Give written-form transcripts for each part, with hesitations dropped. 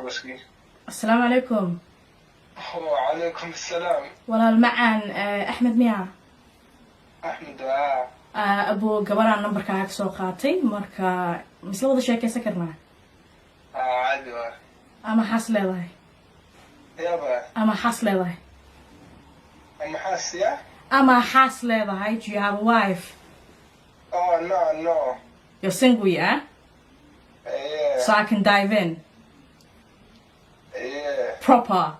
Broski. Asalaamu calaykum. Wacalaykum asalaam. Walaal macaan, Axmed miya? Axmed, ah. Abo, gabaraan nambarkaaga kasoo qaatay, marka misla wada sheekaysan karnaa? Ah, caadi waa. Ama xaas leedahay? Yaba. Ama xaas leedahay? Maxaa siya? Ama xaas leedahay? Do you have a wife? Oh, no. You're single, yeah? Yeah. So I can dive in. Yeah. Proper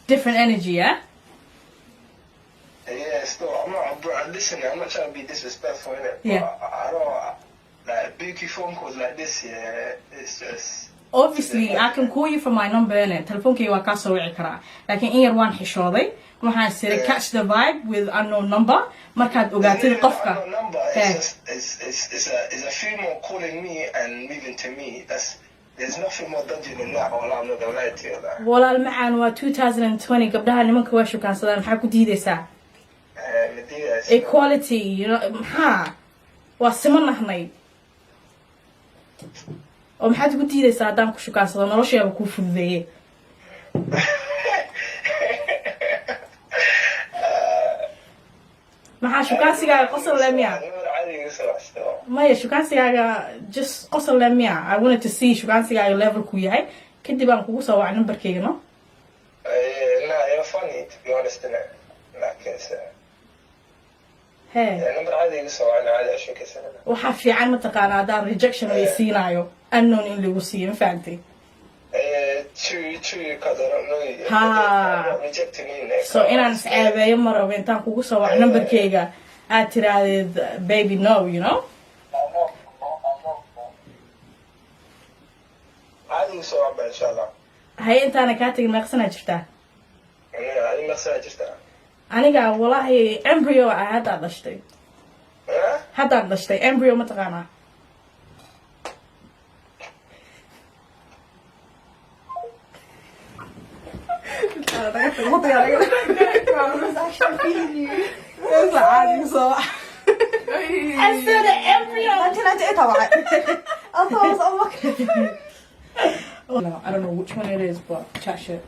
different energy, yeah? Yeah, still, I'm not, bro, listen, I'm not trying to be disrespectful, innit? Yeah. But I don't like bookie phone calls like this, yeah. It's just Obviously I can call you from my number, innit? Telefonkayga waa kaa soo wici karaa, laakiin in yar waan xishooday. Waxaan siri, catch the vibe with unknown number markaad ogaatid qofka. Unknown number. It's just it's a female calling me and moving to me. That's there's nothing more dodgy than that. Well, I'm not gonna lie to you. Like, Walaal macaan, waa 2020. Gabdhaha nimanka waa shukaansadaan. Maxaa ku diidaysaa? Medina, Equality. Maxaa waa simanahnay oo maxaad ugu diidaysaa haddaan ku shukaansado? Nolosheeba kuu fududeeye. Maxaa shukaansigaaga qosol le miya? Maya, shukaansigaaga just qosol le miya? I wanted to see shukaansigaaga levelku yahay, kadib aan kugu soo wac numberkayga, no? Nah, you're funny, to be honest, innit? Like it's Hee. Yeah, number caadi iga soo wacna, caadi sheekaysanana. Waxaa fiican, mataqaanaa, haddaan rejection la siinaayo, unknown in lagu siiyo, ma fahantay? True, because I don't know you. Ha. I'm not rejecting you, innit? So inaan isceebeeyo ma rabo. Intaan kugu soo wac numberkayga aad tiraahdid, "Baby, no," you know? I know. Caadi iga soo wac ba, insha Allah. Haye, intaana kaa tegin, meeqsanaa jirtaa? Adi meeqsanaa jirtaa? Aniga, walaahi, embryo ah haddaad dhashtay. Eh? Haddaad dhashtay, embryo ma taqaanaa? Was actually feeling you. I said embryo. 1998 waa. I thought I was unlocking. No, I don't know which one it is, but chat shit.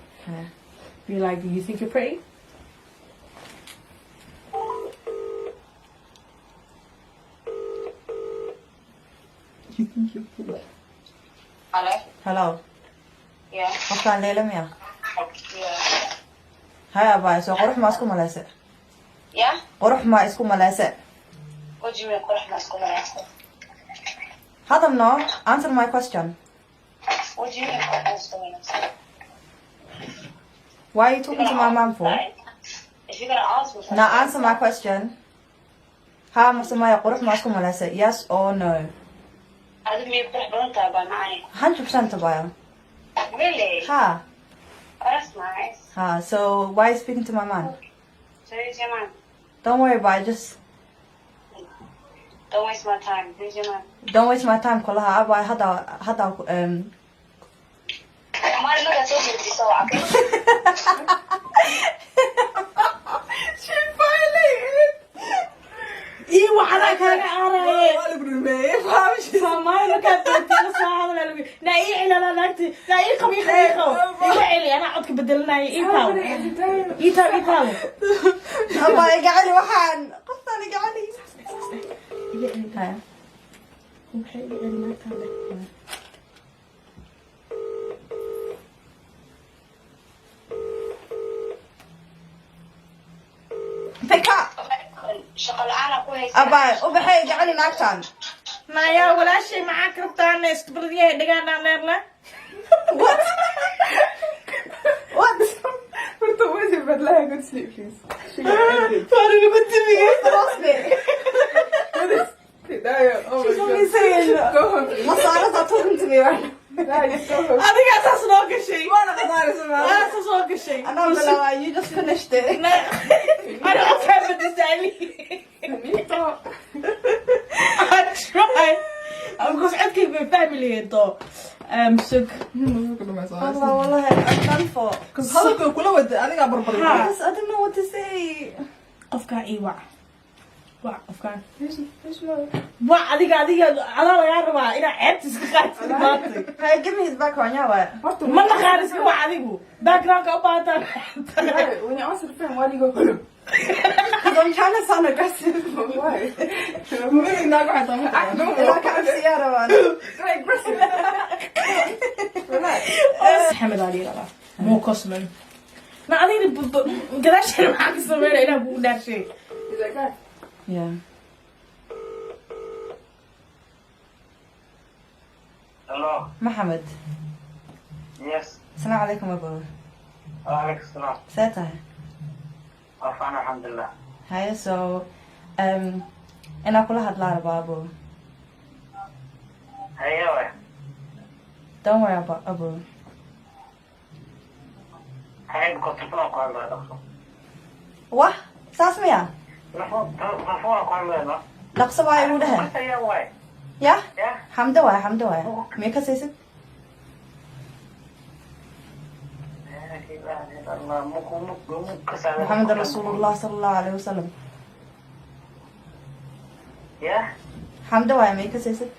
Be like, "You think you're pretty?" You think you're pretty? Hello? Hello. Yeah. Qofkaan Leila miya? Yeah. Hay abaayo, soo qurux ma isku maleyse? Yeah? Qurux ma isku maleyse? What do you mean, qurux ma isku maleysa? Hadal no, answer my question. What do you mean, qurux ma isku maleysa? Why are you talking to my mom for? If you're gonna ask me something. Now answer my question. Haa mase maya, qurux ma isku maleyse? Yes or no? Adigu miyay qurux badan tahay baa macani? 100%, abaayo. Really? Ha. Oh, that's nice. Ha, so why are you speaking to my man? So who's your man? Don't worry about it, just Don't waste my time. Who's your man? Don't waste my time kulaha abaayo, hadda hadda Maalin markaad soo jeediso waa okay. She violated. Ii waxadaa kaaga aaraye. Soomaali markaad doonto soo hadla lagu naa ii celala naagti naa ii qabo, ii qabo, ii qabo, iga celi, anaa codka bedelanaya. Ii taabo, ii taabo, ii taabo. Abaayo, iga celi waxaan. Qoftaan iga celi. Iga celi. Ha. Waxay iga celi naagtaan leh. Pick up. Shaqo la'aan ku haysa. Abaayo, ubaxay, iga celi naagtaan. Nayaa walaashay, maxaa ka rabtaan isbardiyaha dhagaan dheerle? What? What? Horta where's your bed? Let her go to sleep, please. She got ended. Faariga timiga. What's the last bit? What is Dayo, oh She's my only God. saying Go home, please. Masaras are talking to me right now. Dayo, just go home. Adigaa saas noo gashay. Waana khasaaray. Adigaa saas noo gashay. I'm not gonna lie, you just finished it. Ana qofkaa bedesali. Nito. I try because codkayga bay fahmi lahayd doo sug. Wallah, wallahi, I'm done for. Because hadalka kula wada adigaa barbar. Ha. Because I don't know what to say. Qofkaa ii wac. Wac qofkaan. Who's Wac adiga, adiga adaa lagaa rabaa inaa ceebta iska qaatid maanta. Hey, give me his background, yaa waay. Horta, Ma naqaan, iska wac adigu. Backgroundka u baahataan. Why? When you answer the phone, why do you go, "Hello"? Because I'm trying to sound aggressive. Why? Act normal. Ilaa ka cabsiyaa rabaan. Go aggressive. Relax. Maxamed aa liiraa Mo Cosman. Na adiga gadaasheeda maxaa ka sameynaya inaa kugu dhaashay? Is that guy? Yeah. Hello. Maxamed. Yes. Asalaamu calaykum, abo. Waalaikum salaam. See tahay? Waa fiican, alxamdulilah. Haye, so inaa kula hadlaa rabaa, abo. Haye waay. Don't worry about, abo. Haye, because telefoon ku hadlaya, dhaqso. Wah, saas miya? Telefoon ku hadlaya, no. Dhaqso waay igu dhehe. Ayaa waay. Yah. Yeah. Xamdo waay, Xamdo waay. Miya ka siisid? La ilaha illallah. Muku muku muku. Maxamed rasuulullah sala Allahu alayhi wasalam. Yeah. Xamdo waay, miya ka siisid?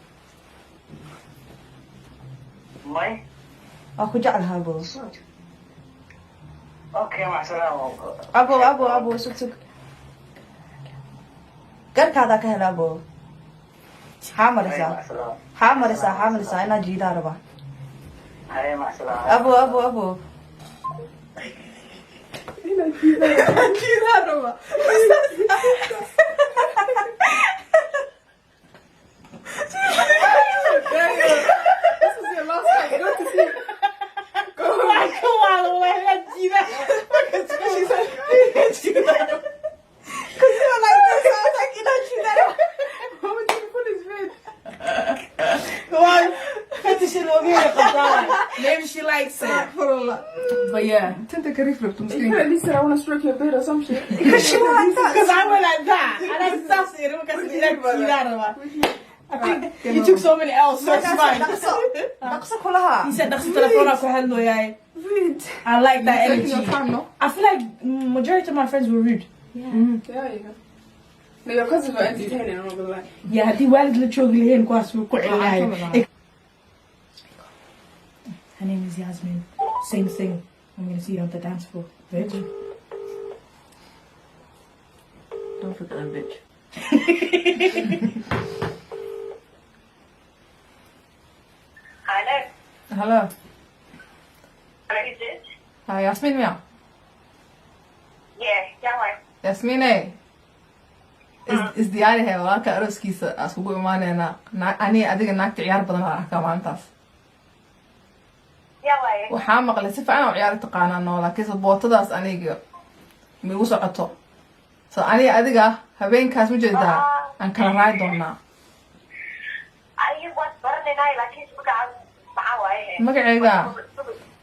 May. Waa ku jeclahaa, abo. Okay, mac salaama. Abo, abo, abo, sug, sug. Garkaadaa ka hela, abo. Xaa marisaa? Mac salaama. Xaa marisaa? Xaa marisaa? Inaa jiidaa rabaa. Haye, mac salaama. Abo, abo, abo. Jiidaa raba. This is your last time. Go to sleep. Go. Waa ka waala wallahi la jiida. She said, "Jiidaa raba." Because you were like this, I was like, inaa jiidaa rabaa. Why would you pull his red? Waa fetish looga qabtaa. Maybe she likes it. Astaghfirullah. But yeah. Tinta kariif rabto miskiin. You could at least said, "I want to stroke your beard" or some shit. Because she went like that. Because I went like that. And I saas iri markaas inaa jiidaa rabaa. I think you took so many L's, so it's fine. Dhaqso, dhaqso kulaha. He said dhaqso, telefoon ku hadlooyaay. Rude. I like that Taking energy. your time, no? I feel like majority of my friends were rude. Yeah, you go. No, your cousins were entertaining, I'm not gonna lie. Yeah, haddii waalid la joogi lahayn kuwaas wuu ku celinayo. Her name is Yasmin. Same thing. I'm gonna see you on the dance floor, bitch. Don't forget that bitch. Hello. Hello. Hello, is it? Ha, Yasmin miya? Yeah, yaa waay. Yasmine. Is diyaarihe walaalka arooskiisa aan iskugu imaaneynaa. Ani adiga naagta ciyaar badan aan arkaa maalintaas. Yaa waay. Waxaa maqlay si fiican oo ciyaar taqaanaa noo, laakiinse bootadaas aniga ma igu socoto. So aniga adiga habeenkaas ma jeedaa aan kala raaci doonaa. Ay, waad baranaynaa, laakiin magaca maxaa waaye?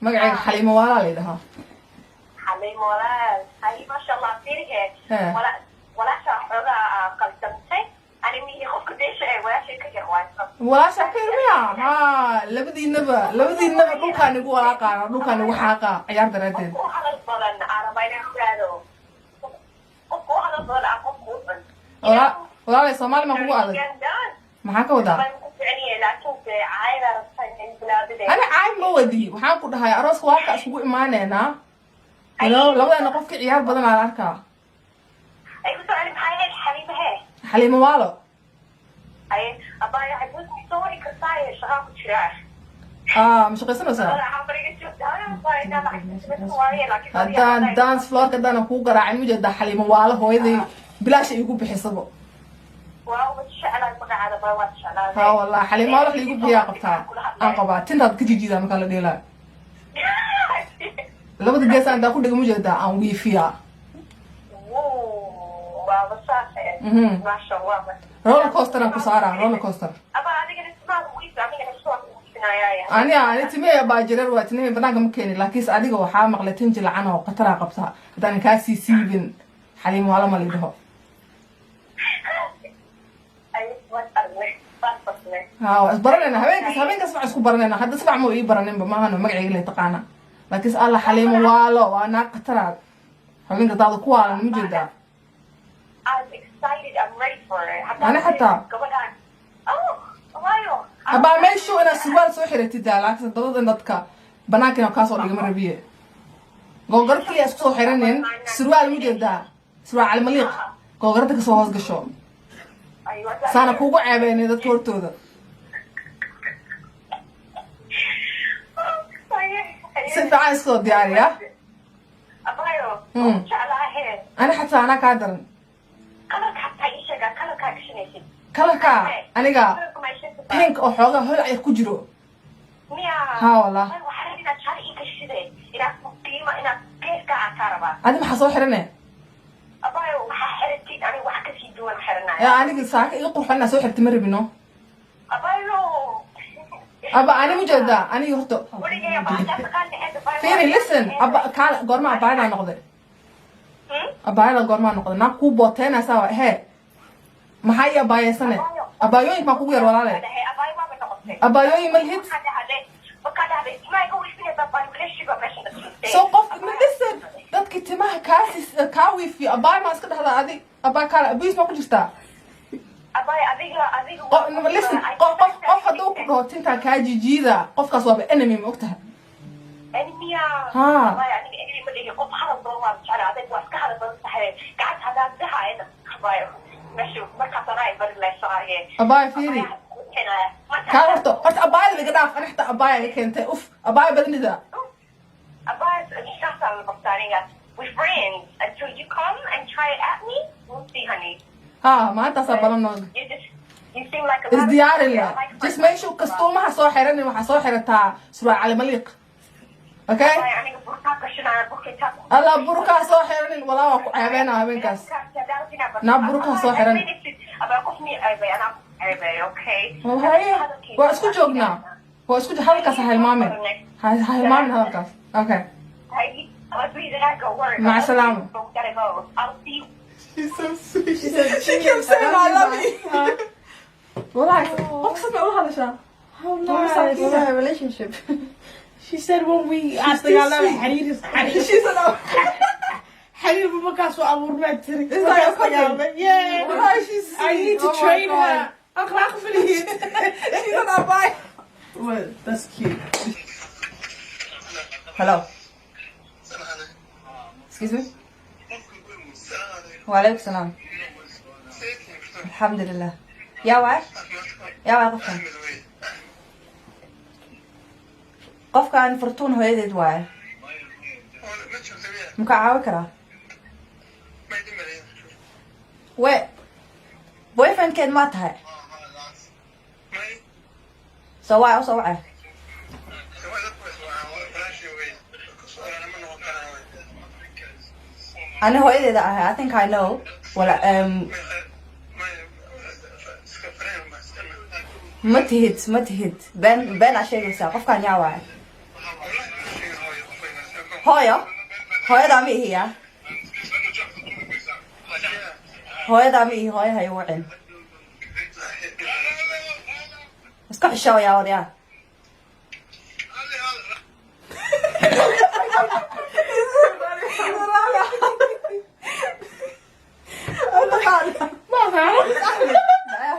Magacayga Xaliimo Waalaa la yidhahaa. Xaliimo walaal. Ay, maasha Allah, fiirihe. He. Walaasha xoogaa qaldamtay. Ani mihi qofka beesha ee walaashay ka yar waay. Walaasha ka yar miya? Haa, labadiinaba dhulkaan igu walaaqaana, dhulkaan igu xaaqaa ciyaar daraaddeed. Qofka u hadal badan aan rabaa inaan ogaado. Qofka u hadal badan aan qofka u cun. Walaalay, Soomaali maa kugu adag? Maxaa ka wadaa? Baan ku ficniye, laakiin se caayada rabtaa in bilaabide. Ani caay ma wadi. Waxaan ku dhahay arooska walaalka iskugu imaaneynaa. Labadana qofka ciyaar badan aan arkaa. Ay, ku soo celi, maxaa yeelay Xaliimahe? Xaliimo Waalo. Ay, abaya, xaguud soo wici kartaa ee shaqaa ku jiraa. Ah, ma shaqaysanaysaa? Haddaan dance floorka haddaanan kuu garaacin, ma jeedaa Xaliimo Waalo hooyaday bilaash ay igu bixisabo. Ha wallah, Xaliimo Waalo wax laigu bixiyaa qabtaa aan qabaa, tintaad ka jijidaa markaa la dheelaayo, labada gees aan daa ku dhiga, ma jeedaa aan wiifiyaa. Roller coaster aan ku saaraa, roller coaster. Ani timee baajireer waa, timee banaanka ma keeni, laakiinse adiga waxaa maqlay tin jilacan oo khataraa qabtaa. Haddaanan kaa sii siibin, Xaliimo Waalo ma lidhaho. Ha, waa isbaranayna habeenkaas, habeenkaas waxaan isku baranayna. Hadda si fiican ma ii baraninba maahano, magacayga la taqaana, laakiinse alla Xaliimo Waalo waa naag khataraad. Habeenka daada ku waalan, ma jeedaa? Excited. I'm ready for it. Ani xataa. Gabadhaan. Oh, waayo. Abaa, meeshu inaad surwaal soo xiratid daa, laakiin dadadan dadka banaanka inaa kaasoo dhiga ma rabiye. Googarad kaliya isku soo xiranin, surwaal ma jeedaa, surwaal calimaliiq googarada kasoo hoos gasho, saana kuugu ceebeynay dadka hortooda. Si fiican isku soo diyaariya. Abayo, jeclaahe. Ani xataa anaa kaa daran. Colorka xataa ii sheega, colorkaa gashanaysid. Colorka aniga Colorka ma ii sheegtaa? Pink oo xoogaa holac ku jiro. Miya? Haa, wallah. Ay, waxaa rabaa inaad jaro ii gashide, inaad qiima, inaad geeska aa kaa rabaa. Adi maxaa soo xirane? Abayo, waxaa xiratid aniga wax kasii duwan xiranaya. Yaa aniga saaka iga qurxon inaa soo xirta ma rabino. Abayo. Aba, ani ma jeedaa, aniga horta Weligay abaa haddaa taqaana eed, abayo. Fiiri, listen, aba, kaala, goorma abaayadaa noqday? Abaayada goormaa noqday? Naag kuu booteynaysaa waa hee, maxaa ii abaayeysane? Abaayooyink maa kugu yar, walaale? Abayo waaba noqotay. Abaayooyin ma lihid. Markaa dhahday, markaa dhahday timaa iga wiifinaysa, abayo relationship baa meesha dhashay. So qof ma listen, dadki timaha kaasi kaa wiifiyo abaay maa iska dhahdaa adi? Abaay, kaala, abuse maa ku jirtaa? Abayo, adiga Listen, qof hadduu ku dhaho tintaa kaa jijiida, qofkaas waaba enemy, ma ogtahay? Enemy? Ha. Abayo, aniga enemy ma dhihi. Qof hadal badan waan jeclaa, adag waa iska hadal badan tahay. Gacanta haddaad dhahaayna, abayo, meesha markaas anaa ay bari laysaaye. Abaay, fiiri, kaa horta abaayada iga dhaaf. Ani xitaa abaaya iga keentay, uf, abaaya badanida. Abayo, saasaa la barta aniga. We friends until you come and try it at me. We'll see, honey. Ha, maantaasaa balan noo. You just, you seem like a lot of- Isdiyaarin la I like just meeshu kastuumaha soo xiranin, waxaa soo xirataa surwaal calimaliiq, okay? Abayo, aniga burkaa gashanaya, burka. Allah, burkaa soo xiranin, walaa waa ku ceebeynaa habeenkaas. Naa burkaa soo xiran. Abaa, qof mii ceebay, anaa ku ceebay, okay? Haye, waa isku joognaa, waa isku hadalkaas. Ha hilmaamin, ha hilmaamin hadalkaas, okay? مع السلامة. Gotta go. I'll see you. She's so sweet. She kept saying, "I love you." Wallahi, qof kasta ma ula hadashaa? How nice. Yeah, relationship. She said when we aad dagaalama xiriir xiriir She said, oh. xiriirbu markaasuu abuurmaa tiri. It's like a cousin. Yeah. Wallahi, she's sweet. I need to Oh my train God. her. Akhlaaq filihiid. She said, "Oh, bye." Well, that's cute. Hello. Excuse me. وعليكم السلام. الحمد لله. Yaa waay? Yaa waay qofkan? Qofkan Furtuun hooyadeed waaye. Makaa caawi karaa? We boyfriendkeed maa tahay? Soo waay, usoo wacay. Ani hooyadeeda ahay. I think I know. Wala ma tihid, ma tihid. Been been aa sheegaysaa. Qofkan yaa waaye? Hooyo, hooyadaa ma ihi yaa, hooyadaa ma ihi. Hooyo ha igu wicin. Iska xishoo yaa waryaa. Ma aqaano.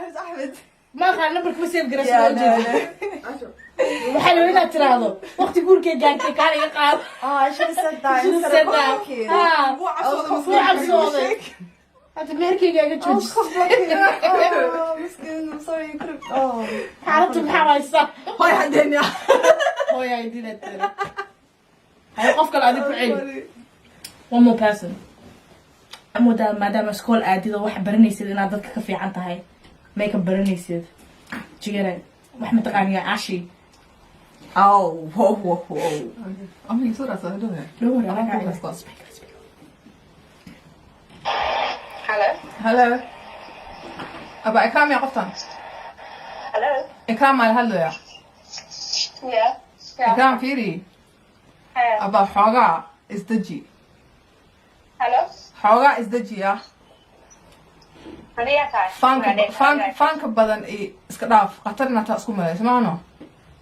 Who's Ahmed? Ma aqaano numberka, ma save garaysa loo jeeda. Waxaa la inaad tiraahdo waqti guurkay gaartay, kaan iga qaado. Oh, I should have said that Should have instead said of that. blocking. Ah. Wuu cabsooday. Wuu cabsooday. Hadda meherkayga iga I was joojis. cock blocking. Oh, miskin. I'm sorry. You could have. Oh. Xaaladdu maxaa haysaa? Hoy haddeen yaa. Hooya ay dila tiri. Hay, qof kale adig ku celi. One more person. Moodaa maadaama iskool aadid oo wax baranaysid inaad dadka ka fiican tahay, makeup baranaysid, jigara wax mataqaaniyaa ashi. Oh, whoa, whoa, whoa. Ama soo raadsaday, don't worry. Don't worry, Anaa ku I haystaa. Hello. Hello. Aba, Ikraam yaa qoftan? Hello. Ikraam maa la hadlayaa? Yeah. Ikraam, fiiri. Hey. Aba, xoogaa isdeji. Hello. Xoogaa isdeji ah. Adigaa tahay? Faanka faanka faanka badan iyo iska dhaaf, khatar inaad taa isku malayso maano.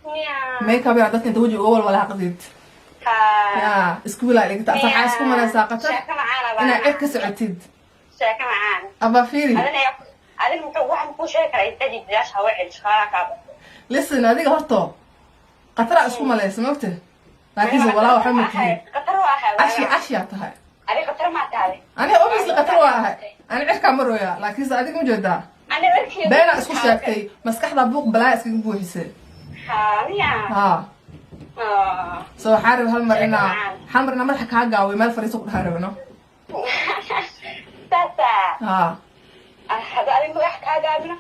Yeah. Makeup yaa dadka inta weji uga walwalaaqdid. Ha. Yaa isku wilaa dhigta, waxaa isku malaysaa khatar Sheeko macaan abaa. inaad cid ka socotid. Sheeko macaan. Aba fiiri. Adina adina muxuu waxaan kuu sheegi karaa inta jidayaasha hawa celi shaqaalaha kaa bato. Listen, adiga horto qataraa isku malaysa, maogta? Laakiinse walaa waxba ma tihin. Qatar waa ahay. Ashi ashiyaa tahay. Adi qatar maa tahay. Aniga obviously qatar waa ahay, ani cirkaa marooya, laakiinse adiga ma jeedaa? Ani markii Beenaa isku sheegtay, maskaxda buuq balaa iskaga buuxisay. Ha miya? Ha. So waxaa raba hal mar inaa madaxa kaa gaaway, meel fariiso ku dhahaa rabino. Saasa. Ha. Hada adi madax kaa gaabina.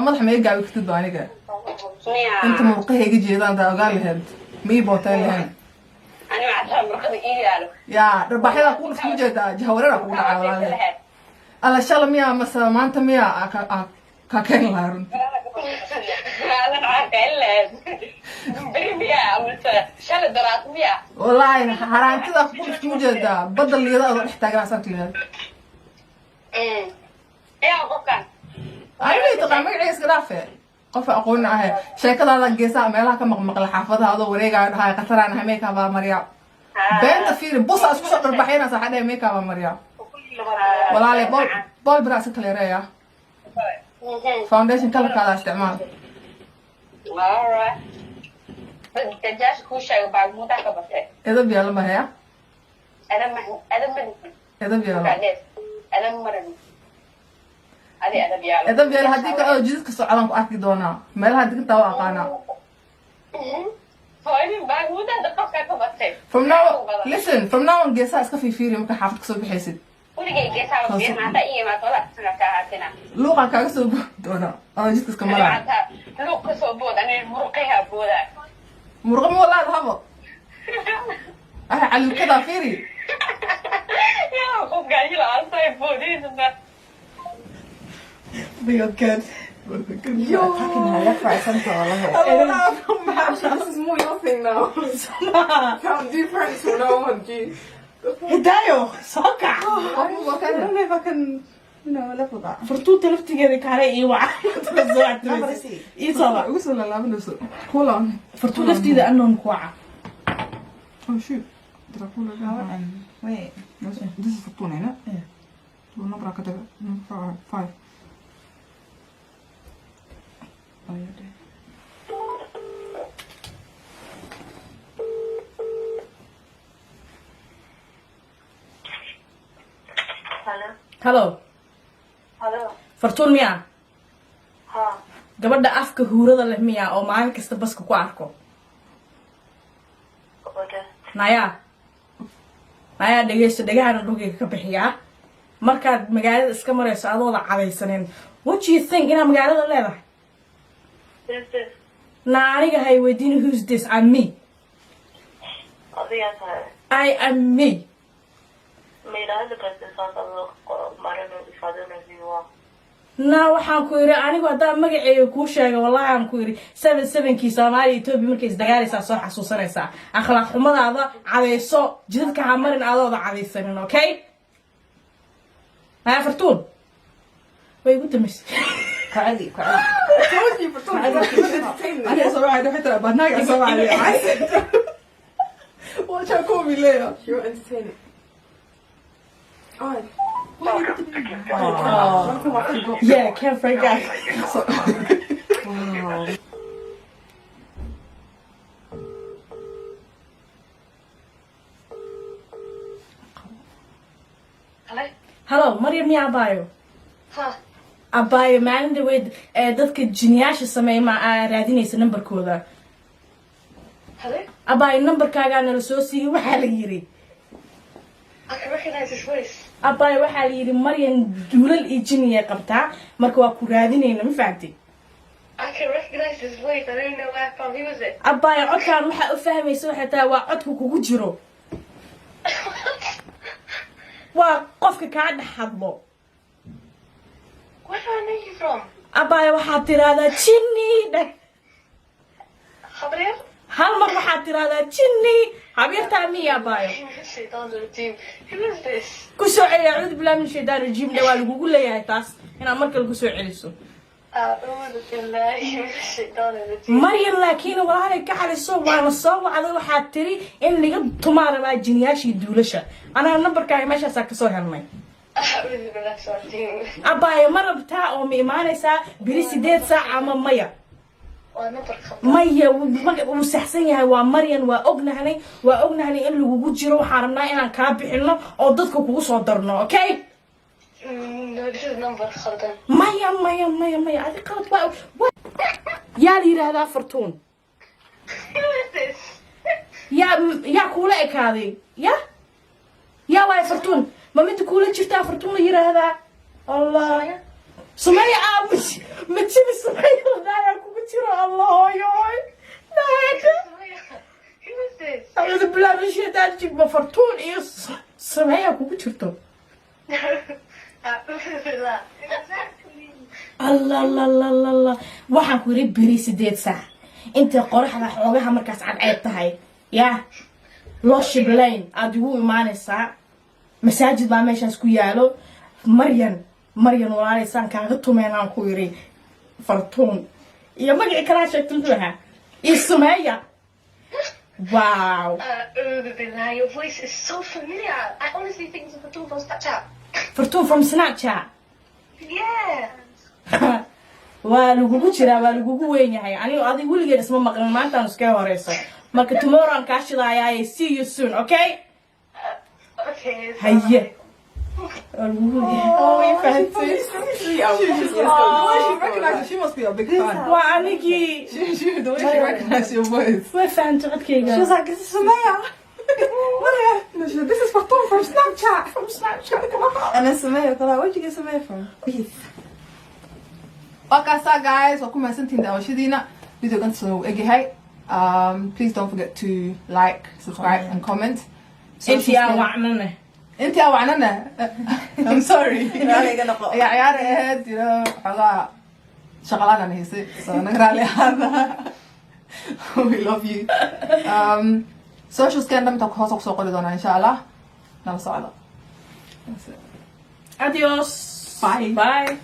Madaxa ma iga gaabi kartid ba aniga. Miya? Inta murqaha iga jeedaan daa ogaan lahayd, ma ii booteen lahayn. Ani mactaa murqada ii yaalo. Yaa dharbaaxyadaa kugu dhufta, ma jeedaa? Jahawareeraa kugu dhacay, walaalahe. Alla, shala miyaa mase maanta miyaa aa kaa keeni lahaa runti? Adan waxaa kain lahayd beri miya amase shalay daraad miya? Wallaahi haraantidaa kugu dhufta, ma jeedaa? Badda liida adoo dhex taagan asarki lahayd. Yaa qofkan? Aniga taqaan, magacayga iska dhaafe, qofa aqooni ahe. Sheekadaada geesaha meelaha ka maqmaqla, xaafadaha adoo wareegaayo dhahay qataraan ahay, makeup baa mariya. Beenta fiiri, busa isku soo dharbaxaynaysa, waxaa dhahay makeup baa mariya. Walaale, bool bool biraa iska kaleereeya, foundation colorkaada isticmaal. Alright. Dajaasha kuu sheego baagmuudaa ka batay. Edab yeelo mahaya. Adam adam ma Edab yeelo. Adam maran. Adi adab yaalo. Edab yeelo, haddii ka oo jidadka socdaan ku arki doonaa, meelaha degantaa waa aqaanaa. Hooyadin baagmuudaa qofkaa ka batay. From now, listen, from now on geesaha iska fiifiiri marka xaafad kasoo baxaysid. Weligay geesaha fiirin, haddaa ii imaado walaa sana ka ahaatina. Luuqaan kaaga soo boodi doonaa adoo jidka iska maraya. Hataa luuq ka soo bood, ani muruqayha boodaa. Murqo ma walaad habo ah, caliilkadaa fiiri. Yaa qofkaa ila asay boodiisba. We are good. You're attacking her left, right, center. I love it. This is more your thing now. Can't do pranks from now on, gee. Hidayo, soo kac. I don't know if I can live with that. Furtuunta laftigeeda kaale ii waca. Number see. Ii soo wac. Ugu soo laalaabanayso. Call on. Furtuun lafteeda unknown ku waca. Oh shoot. Did I call her again? Wait. This is Fortuna, innit? Yeah. Number ka taga. Number 5. Oh, you're there. Hello. Hello. Hello. Fartuun miyaa? Ha. Gabadha afka huurada leh miyaa oo maalin kasta baska ku arko? Gabadha. Nayaa, nayaa, dhegeysto, dhegahana dhulkayga ka bixiyaa. Markaad magaalada iska marayso adooda cadaysanin, what do you think inaad magaalada leedahay? Who's this? Na aniga hay weydiin who's this. I'm me. Adigaa tahay. I am me. Ma yidhaahda kartid saas adoo marino if I don't know who you are. Na waxaan ku yidhi, anigu haddaan magaceega kuu sheega, wallahi aan ku yidhi, seven sevenkii Soomaaliya Etoobiya markay isdagaalaysaa soo xasuusanaysaa. Akhlaaq xumadaada cadayso, jidadka ha marin adooda cadaysanin, okay? Haya, Fartuun way igu dambaysay. Ku celi, ku celi. Told you, Fortuna. Aniga soo wacay, waxay tiraa barnaamij soo wacay. Watch out, call me later. You're entertaining. Oh. Oh. Yeah, Ken Frank guy. Wow. Hello. Hello, Maryam miya abaayo? Ha. Abaayo, maalin dhaweyd ee dadka jiniyaasha sameeya ma aa raadinaysa nambarkooda? Hello. Abaayo, nambarkaagaa nala soo siiyey. Waxaa la yidhi I can recognize his voice. Abaayo, waxaa la yidhi Maryan duulal iyo jiniyay qabtaa, marka waa ku raadinayna, ma fahamtay? I can recognize his voice. I don't know where from. Who was it? Abaayo, codkaan waxaa u fahmaysa waxay tahay waa codka kugu jiro, waa qofka kaa dhex hadlo. Where do I know you from? Abaayo, waxaad tiraahdaa jinni dheh. Gabriel? Hal mar waxaad tiraahdaa jinni, habyartaa miya abaayo? Shaitan rajim. Who is this? Ku soo celi acuudu billahi min shaytaan rajiim dhe. Waa lagugu leeyahay taas inaad mar kale ku soo celiso. أعوذ بالله من الشيطان الرجيم. Maryan, laakiin walaalay ka xaliso, waana soo wacday. Waxaad tiri in laga tumaa rabaa jiniyaashii duulasha. Anaga nambarkaaga meeshaasaa kasoo helnay. Acuudu billah rajiim. Abaayo, ma rabtaa oo ma imaanaysaa beri 8 saac ama maya? Waa number khaldan. Maya, wuu saxsan yahay. Waa Maryan. Waa ognahnay, waa ognahnay in lagugu jiro. Waxaan rabnaa inaan kaa bixino oo dadka kugu soo darno, okay? No, this is number khaldan. Maya, maya, maya, maya, adi qalad waa. Yaa la yidhaahdaa Fartuun? Who is this? Yaa kuula ekaaday? Yaa waay Fartuun? Ma midda kuula jirtaa Fartuun la yidhaahdaa? Allah, Sumeya, aa ma jibi Sumeya ladaayaa kugu jiro. Allah, hooyoy. Who is this? Acuudu billahi min shaytaan jib. Ma Fartuun iyo Sumeya kugu jirto? Acuudu billah. Exactly. Allah, la la la la, waxaan ku yidhi beri 8 saac, intay qoraxda xoogaha markaas cadceed tahay, yaa loo shiblayn, aada igu imaanaysaa. Masaajid baa meeshaas ku yaalo. Maryan, Maryan, walaalaysaan kaaga tumeenaan ku yidhi. Fartuun iyo magacii kalaa sheegta muxuu ahaa? Iyo Sumeya. Wow. Acuudu billah. Your voice is so familiar. I honestly think it's Fartuun from Snapchat. Fartuun from Snapchat? Yeah. Waa lagugu jiraa, waa lagugu weyn yahay. Anigo adig weligeed isma maqlin, maantaan iskaga horeyso. Marka tomorrow aan kaa shidaayaay. See you soon, okay? Okay. Haye, waa lagugu yahay. Oh, way fahantay. The way she recognized, she must be a big fan. Waa anigii. The way she recognized your voice. Way fahantay codkayga. She was like, "This is Sumaya." No, she said, "This is Fartuun from Snapchat." From Snapchat. And then Sumaya, like, "Where'd you get Sumaya from?" Waa kaasaa, guys. Waa ku mahadsantihiin daawashadiina. Videogan soo egyahay. Please don't forget to like, subscribe and comment. Intii aan wacnane. Intii aan wacnana, I'm sorry. Raaliga noqo. Ayaa ciyaar ahayd, xoogaa shaqalaan haysay, so naga raali ahaada. We love you. Social scan dhamta hoos kusoo qori doonaa, insha Allah. Nala socda. That's it. Adios. Bye. Bye.